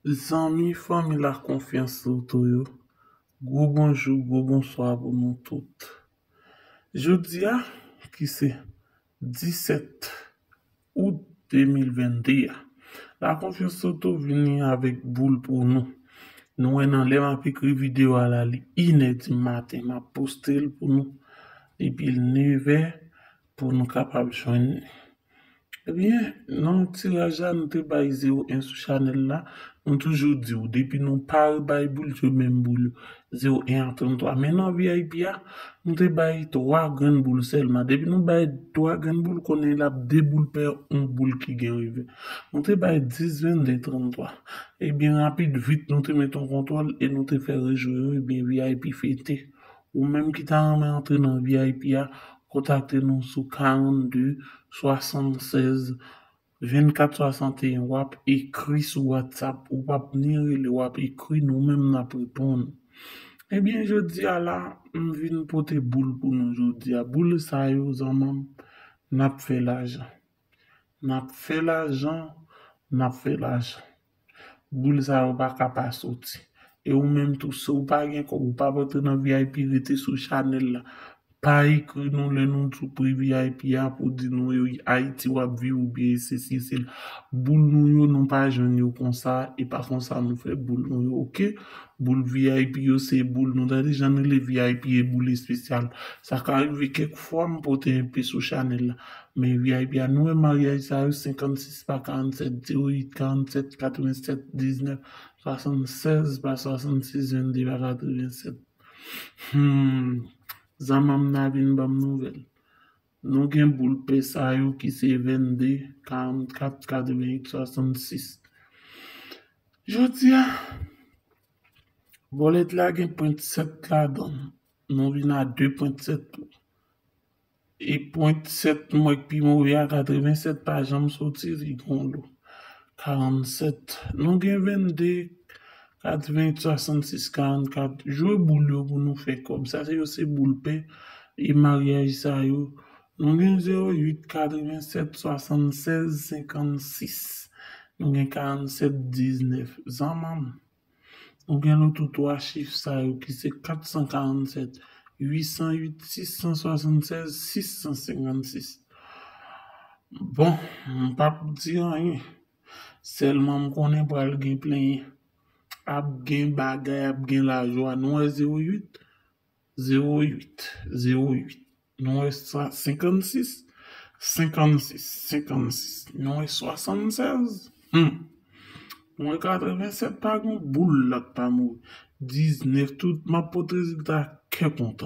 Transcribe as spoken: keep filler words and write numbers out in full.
Zanmi, fanmi Lakonfyans Loto yo, gwo bonjou, gwo bonswa pou nou tout. Jodi a, ki se disèt out de mil vennde a, Lakonfyans Loto vini avèk boul pou nou. Nou wè nan lè m ap ekri videyo a la, li inè di maten, m ap poste l pou nou depi nevè pou nou kapab jwenn li. Ebyen, nan tiraj la, nou te bay zewo en sou chanèl la. Nou toujou di w, depi nou pa rebay boul, se menm boul yo, zewo en a tranntwa. Men nan V I P a, nou te bay twa grenn boul sèlman. Depi nou bay twa grenn boul, konnen l ap de boul pè, yon boul ki gen rive. Nou te bay dis, vennde, tranntwa. Ebyen, rapid, vit, nou te met yon kontwòl e nou te fè rejwe yo. Ebyen, V I P fete. Ou menm ki ta renmen antre nan V I P a, kontakte nou sou karannde, swasannsèz, vennkat, swasanteyen. W ap ekri sou WhatsApp, ou p ap ni rele, w ap ekri, nou menm n ap reponn. Ebyen, jodi a la, m vin pote boul pou nou jodi a. Boul sa yo, zanmi m, n ap fè lajan. N ap fè lajan, n ap fè lajan. Boul sa yo pa ka pa soti. E ou menm tou, si w pa gen kòb, ou p ap antre nan V I P, rete sou chanèl la. Pa ekri nou lè nou di w pri V I P a pou di nou yo Ayiti w ap viv oubyen sesi, sela. Boul nou yo, nou pa jwenn yo konsa, e pa konsa nou fè boul nou yo, oke? Boul V I P yo, se boul nou, tande jan nou rele V I P e boul espesyal. Sa ka rive kèk fwa m pote enpe sou chanèl la. Men V I P a, nou wè maryaj sa yo, senkannsis pa karannsèt, zewo uit karannsèt, katrevensèt diznèf, swasannsèz pa swasannsis, vennde pa katrevensèt. Hmm, zanmi m nan vin ban m nouvèl. Nou gen boul pè sa yo ki se vennde, karannkat, katreventuit, swasannsis. Jodi a, bòlèt la gen pwent sèt ladan l. Nou vin a de pwent sèt tou. E pwent sèt m wè k pi move a, katrevensèt pa janm soti, li gon lo. Karannsèt. Nou gen vennde, katreventuit, swasannsis, karannkat. Jwe boul yo pou nou fè kòb. Sa se yo se boul pè e maryaj sa yo. Nou gen zewo uit, katrevensèt, swasannsèz, senkannsis. Nou gen karannsèt, diznèf. Zanmi m. Nou gen loto twa chif sa yo ki se kat san karannsèt, uit san uit, sis san swasannsèz, sis san senkannsis. Bon, m p ap di anyen. Sèlman m konnen pral gen plenyen. Ap gen bagay, ap gen lajwa. Nou wè zewo uit, zewo uit, zewo uit. Nou wè sa, senkannsis, senkannsis, senkannsis. Nou wè swasannsèz. Hmm. Nou wè katrevensèt, pa gen boul la k pa mouri. Diznèf, tout m ap pote rezilta kè kontan.